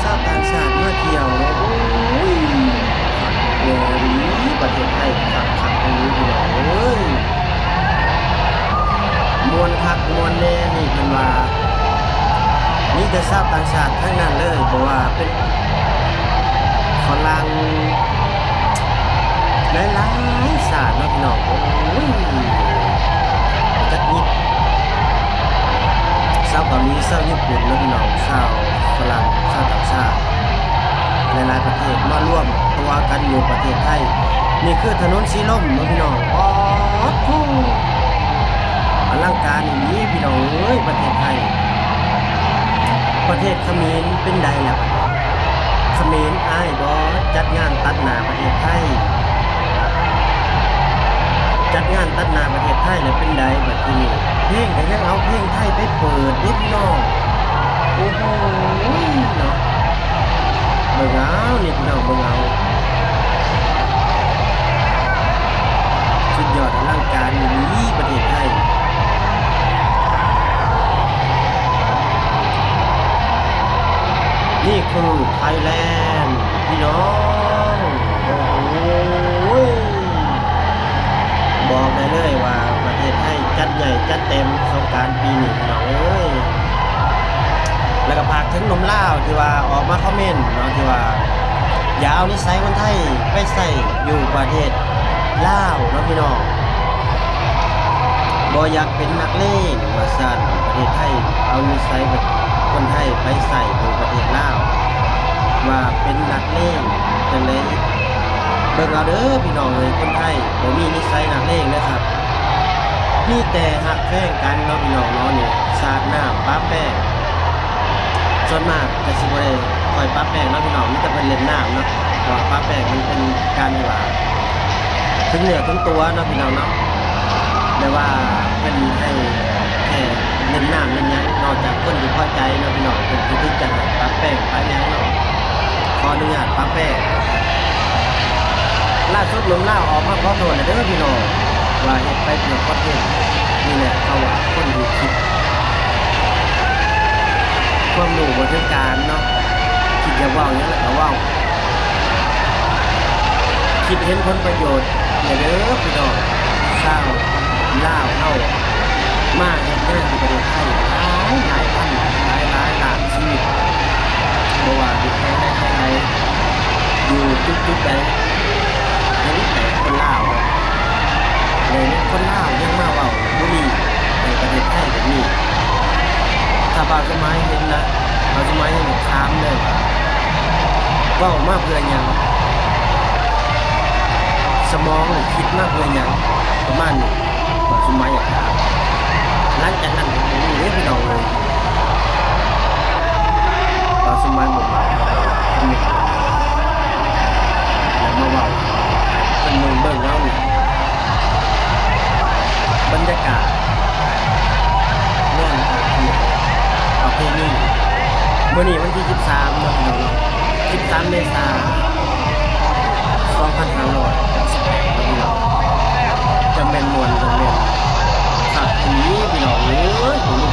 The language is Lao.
ຊາວຕ່າງຊາດມາທ່ຽວເນາະ ໂອ້ຍ ຄັກແນ່ອີ່ຫຼີ ປະເທດໄທ ຄັກໆ ອີ່ຫຼີ ພີ່ນ້ອງເອີຍ ມ່ວນຄັກມ່ວນແນ່ ນີ້ເພິ່ນວ່າ ມີແຕ່ຊາວຕ່າງຊາດທັງນັ້ນເລີຍ ບໍ່ວ່າເປັນຝຣັ່ງ ຫຼາຍໆຊາດເນາະ ພີ່ນ້ອງ ໂອ້ຍ ຈັກຍິດ ຊາວເກົາຫຼີ ຊາວຍີ່ປຸ່ນເນາະ ພີ່ນ້ອງ ຊາວຝຣັ່ງ ຊາວຕ່າງຊາດ ຫຼາຍໆປະເທດມາລວມຕົວກັນຢູ່ປະເທດໄທ. ນີ້ຄືຖະໜົນສີລົມເນາະ ພີ່ນ້ອງ ປາດໂທ້ ອະລັງການອີ່ຫຼີ ພີ່ນ້ອງເອີຍ ປະເທດໄທ. ປະເທດຂະເໝນເປັນໃດລະບາດນີ້? ຂະເໝນອາຍບໍ່ ຈັດງານຕັດໜ້າປະເທດໄທ? ຈັດງານຕັດໜ້າປະເທດໄທແລ້ວເປັນໃດບາດທີນີ້? ເພງກໍຍັງເອົາເພງໄທໄປເປີດເດ້ພີ່ນ້ອງ ໂອ້ໂຫ ເນາະ ເບິ່ງເອົານີ້ພີ່ນ້ອງ ເບິ່ງເອົາ ສຸດຍອດອະລັງການອີ່ຫຼີປະເທດໄທ. ນີ້ຄືໄທແລນພີ່ນ້ອງ ໂອ້ໂຫ ບອກໄດ້ເລີຍວ່າປະເທດໄທຈັດໃຫຍ່ຈັດເຕັມສົງການປີນີ້ພີ່ນ້ອງເອີຍ. ແລ້ວກໍຝາກເຖິງໜຸ່ມລາວທີ່ວ່າອອກມາຄອມເມັນເນາະ ທີ່ວ່າຢ່າເອົານິໄສຄົນໄທໄປໃຊ້ຢູ່ປະເທດລາວເນາະພີ່ນ້ອງ ບໍ່ຢາກເປັນນັກເລງວ່າຊັ້ນ ປະເທດໄທເອົານິໄສຄົນໄທໄປໃຊ້ຢູ່ປະເທດລາວ ວ່າເປັນນັກເລງຈັ່ງໃດ ເບິ່ງເອົາເດີພີ່ນ້ອງເອີຍ ຄົນໄທບໍ່ມີນິໄສນັກເລງເດີຄັບ ມີແຕ່ຮັກແພງກັນເນາະພີ່ນ້ອງເນາະ ນີ້ສາດນ້ຳປະແປ້ງ ສ່ວນມາກກໍຊິບໍ່ໄດ້ຄ່ອຍປະແປ້ງເນາະພີ່ນ້ອງ ມີແຕ່ເພິ່ນຫຼິ້ນນ້ຳເນາະ ເພາະວ່າປະແປ້ງມັນເປັນການທີ່ວ່າ ເຖິງເນື້ອເຖິງຕົວເນາະພີ່ນ້ອງເນາະ ແບບວ່າເພິ່ນໃຫ້ແຄ່ຫຼິ້ນນ້ຳຫຼິ້ນຫຍັງ ນອກຈາກຄົນທີ່ພໍໃຈເນາະພີ່ນ້ອງ ເພິ່ນຊິຖືກຈັດໃຫ້ປະແປ້ງປະຫຍັງເນາະ ຂໍອະນຸຍາດປະແປ້ງ. ລ່າສຸດໜຸ່ມລາວອອກມາຂໍໂທດແລ້ວເດີພີ່ນ້ອງ ວ່າເຮັດໄປເພື່ອຄອນເທັນ ນີ້ແຫຼະເຂົາວ່າຄົນທີ່ຄິດຄວາມຮູ້ບໍ່ເຖິງການເນາະ ຄິດຢາກເວົ້າຫຍັງແລ້ວກໍເວົ້າ. ຄິດເຫັນຜົນປະໂຫຍດແດ່ເດີພີ່ນ້ອງ ຊາວລາວເຮົາມາເຮັດງານຢູ່ປະເທດໄທຫຼາຍ ຫຼາຍພັນ ຫຼາຍ ຫຼາຍລ້ານຊີວິດ ບໍ່ວ່າຢູ່ແຂວງໃດແຂວງໃດ ຢູ່ຈຸດໆໃດ ເຫັນແຕ່ຄົນລາວເນາະ ແລ້ວຍັງຄົນລາວຍັງມາເວົ້າບູລີໃນປະເທດໄທແບບນີ້. ຖ້າບ່າວສົມໝາຍເຫັນນະ ບ່າວສົມໝາຍຍັງຖາມເລີຍວ່າ ເວົ້າມາເພື່ອຫຍັງ? ສະໝອງນີ້ຄິດມາເພື່ອຫຍັງ? ປະມານນີ້ ບ່າວສົມໝາຍຢາກຖາມ. ຫຼັງຈາກນັ້ນກໍບໍ່ຮູ້ເດ້ພີ່ນ້ອງເອີຍ ບ່າວສົມໝາຍບໍ່ມັກຄອມເມັນ ແລ້ວມາເວົ້າໃຫ້ເພິ່ນເບິ່ງ ເບິ່ງເອົານີ້ ບັນຍາກາດງານທ່ອງທ່ຽວປະເພນີ ມື້ນີ້ວັນທີສິບສາມເນາະ ພີ່ນ້ອງເນາະ ສິບສາມເມສາ ສອງພັນຫ້າຮ້ອຍຫົກສິບແປດເນາະ ພີ່ນ້ອງ ຈະແມ່ນມ່ວນ ຈະແມ່ນຄັກອີ່ຫຼີ ພີ່ນ້ອງເອີຍ ເບິ່ງດູ